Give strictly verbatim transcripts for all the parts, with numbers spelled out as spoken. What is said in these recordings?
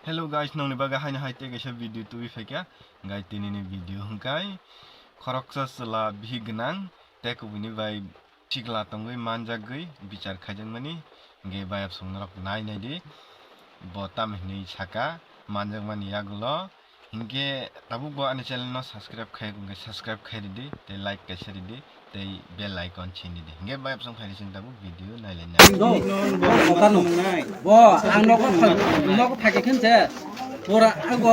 Hello guys, nongni bagwi haino hai tei kaisa video tubui phaikha. Guys, tinini video hwnkhe khoroksa chwla bihik gwnang tei kubuni bai sikla tongwi manjagwi bichar khaijakmani. Hwnkhe bayapsong norok nai naidi, bo tamo hinwi saka manjakmani yagulo. Hinkhe tabuk bo ani channel no subscribe khai, hwnkhe subscribe khai ridi, tei like kaisa ridi, tei bell icon chini di. Hinkhe bayapsong phaidi chwng tabuk video nailaina. Bo, bo, ang nogo phai, nogo phaikhe khense. Pura ang bo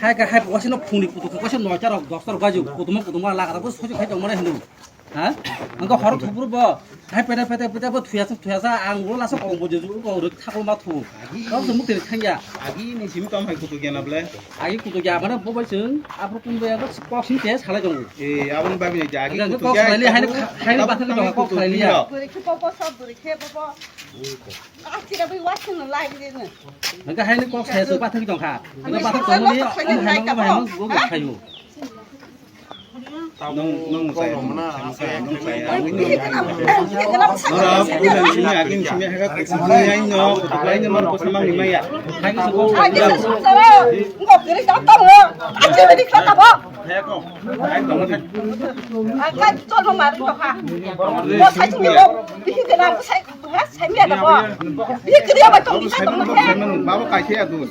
hai ka hai bo wasino phungni kutu ko wasino noita rok dosta rok baju kutumo kutumo laga rok bo sojo khai tongmani hino. Ha? Ang ko horo thupuru bo. Hai pete pete pete bo thuya sa thuya sa ang ulo lasa kong bo jeju ko ruk thaklo ma thu. Kau se mukti thangya. Agi ni simi kam hai kutu gena ble. Agi kutu gya mana bo bai chwng aphuru kun bai ago kok sing te salai dong. E aboni babi ni agi kutu gya. Kok salai li hai hai ba thang dong kok salai li ya. Buri khe bo bo sob buri khe bo bo. Akira bai wasin lai ni. Nang hai ni kok sai su ba thang dong kha. Ba thang dong ni om hai mang ba hai mang go khayu. Nung, nung saya, nung saya, nung saya. Nora, bulan sini, agin sini, hega, sini, ayo, kutuk lain, nora, kutuk mang lima ya. Baba kaise ya dun.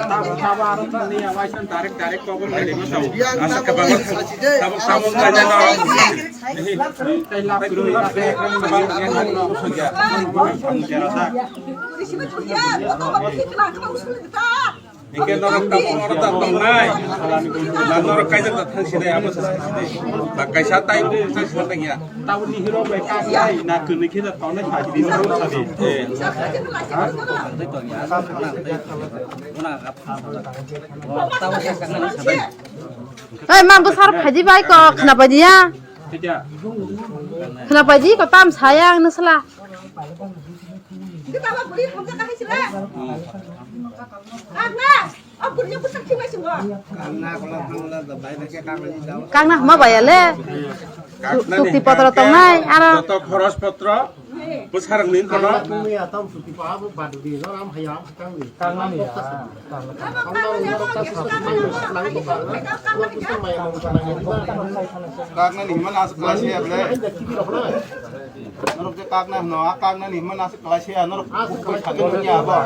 Tabo tabo aro tani awai san direct direct kobor kali mo tabo. Asa kebang. Tabo tabo kali mo. Tei lap kuru lap kuru kebang kebang kebang kebang. Hingke norok tabuk oro ta tongnai. Na norok kaisa ta thang sinai abo sa sinai. Ba kaisa tai ro sa sinai tangya. Tabuk ni hiro bai ka kai na kunu khe ta tongnai sa di norok sa di. Eh. Oi, ma bwsar phaidi bai kok khna paidi ya. Khna paidi ko tam saya ang nusla. Kangna hama baya le. Chukti potro tongnai aro. Joto khoros potro bwsarang ni kono. Kangna ni hima nas klase ya ble. Norok je kakna hino, a kakna ni hima nas klase ya, norok buk bai thangwi manya abo.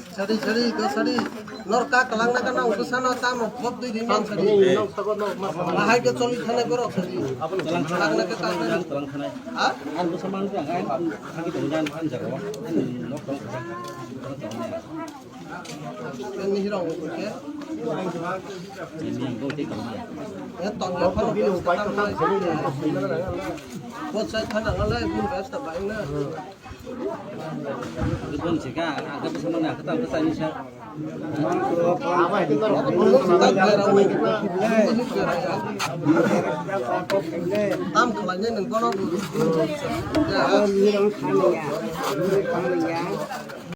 Sari, sari, go sari. Nor ka kalang na kana utu sana tamo pop dui dui man sari. Bahai ke choli thane borok sari. Kalang na ke kalang na. Ha? Ang ko saman ko ang ang thagi dong jan kan jago. Nok dong. Ni hiro ko ke. Ni go te ko. Ya tong ya palo. Ko sai thana ngale gun rasta bai na. Gun sika, aga bisa mana, kata apa tadi sa. Tam khalai nai nang kono.